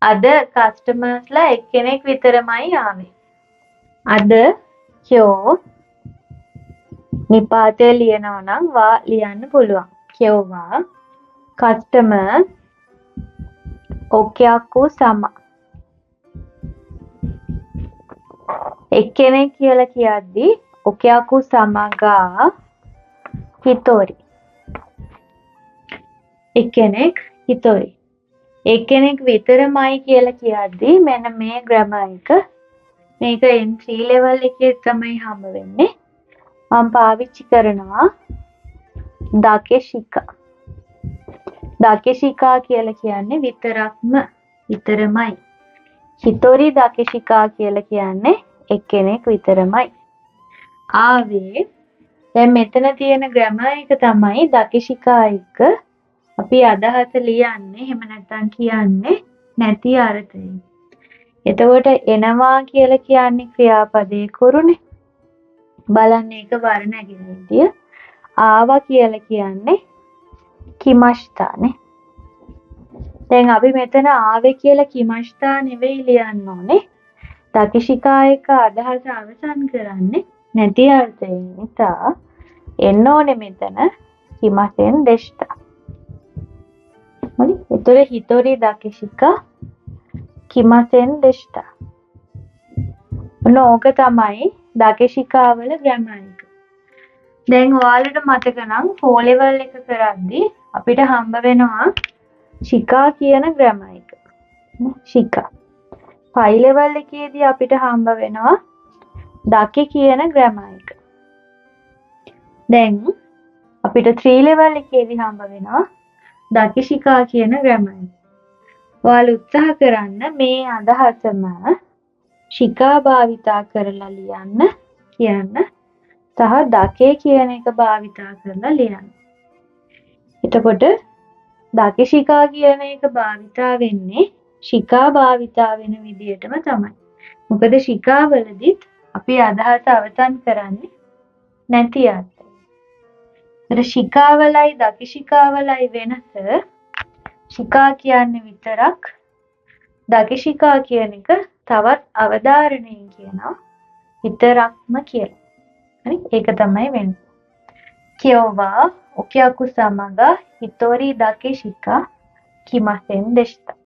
අද කස්ටමර්ස්ලා එක්කෙනෙක් විතරමයි ආවේ. අද කියෝ නිපාතය ලියනවා නම් වා ලියන්න පුළුවන්. කියෝවා කස්ටමර් ඔක්යාකු සම එක්කෙනෙක් කියලා කියද්දි ඔක්යාකු සමගා හිතෝරි. එක්කෙනෙක් හිතෝරි. එක්කෙනෙක් විතරමයි කියලා කියද්දි මෙන්න මේ ග්‍රැමර් එක මේක N3 level එකේ තමයි හම්බ වෙන්නේ. මම පාවිච්චි කරනවා දකෙෂිකා. දකෙෂිකා කියලා කියන්නේ විතරක්ම, විතරමයි. හිතෝරි දකෙෂිකා කියලා කියන්නේ එක්කෙනෙක් විතරමයි. ආවේ දැන් මෙතන තියෙන ග්‍රැමර් එක තමයි දකෙෂිකා එක්ක අපි අදහස ලියන්නේ, එහෙම නැත්නම් කියන්නේ නැති අර්ථයෙන්. එතකොට එනවා කියලා කියන්නේ ක්‍රියාපදයේ කුරුනේ. බලන්න ඒක වර නැගෙන විදිය. ආවා කියලා කියන්නේ කිමෂ්තානේ. දැන් අපි මෙතන ආවේ කියලා කිමෂ්තා නෙවෙයි ලියන්න ඕනේ. දකිෂිකා එක අදහස අවසන් කරන්නේ නැති අර්ථයෙන් නිසා එන්න ඕනේ මෙතන කිමසෙන් දෙෂ්ටා. හරි? එතකොට හිතෝරි දකිෂිකා කිමසෙන් දෙෂ්ටා. ඔන්න ඕක තමයි දකිෂිකා වල ග්‍රැමර් එක. දැන් ඔයාලට මතක නම් 4 ලෙවල් එක කරද්දි අපිට හම්බ වෙනවා ශිකා කියන ග්‍රැමර් එක. ශිකා. 5 ලෙවල් එකේදී අපිට හම්බ වෙනවා දකි කියන ග්‍රැමර් එක. දැන් අපිට 3 ලෙවල් එකේදී හම්බ වෙනවා දකිෂිකා කියන ග්‍රැමර් එක. ඔයාලා උත්සාහ කරන්න මේ අදහසම ශිකා භාවිතා කරලා ලියන්න කියන්න සහ දකේ කියන එක භාවිතා කරලා ලියන්න. එතකොට දකිෂිකා කියන එක භාවිතා වෙන්නේ ශිකා භාවිතා වෙන විදියටම තමයි. මොකද ශිකා වලදීත් අපි අදහස අවසන් කරන්නේ නැති අර්ථය. ඒතර ශිකාවලයි දකිෂිකාවලයි වෙනස ශිකා කියන්නේ විතරක්, දකිෂිකා කියන එක තවත් අවධාරණයෙන් කියනවා විතරක්ම කියලා. හරි, ඒක තමයි වෙනස. කියෝවා ඔකියාකු සමග හිතෝරි දකිෂිකා කිමසෙන් දෙෂ්තා.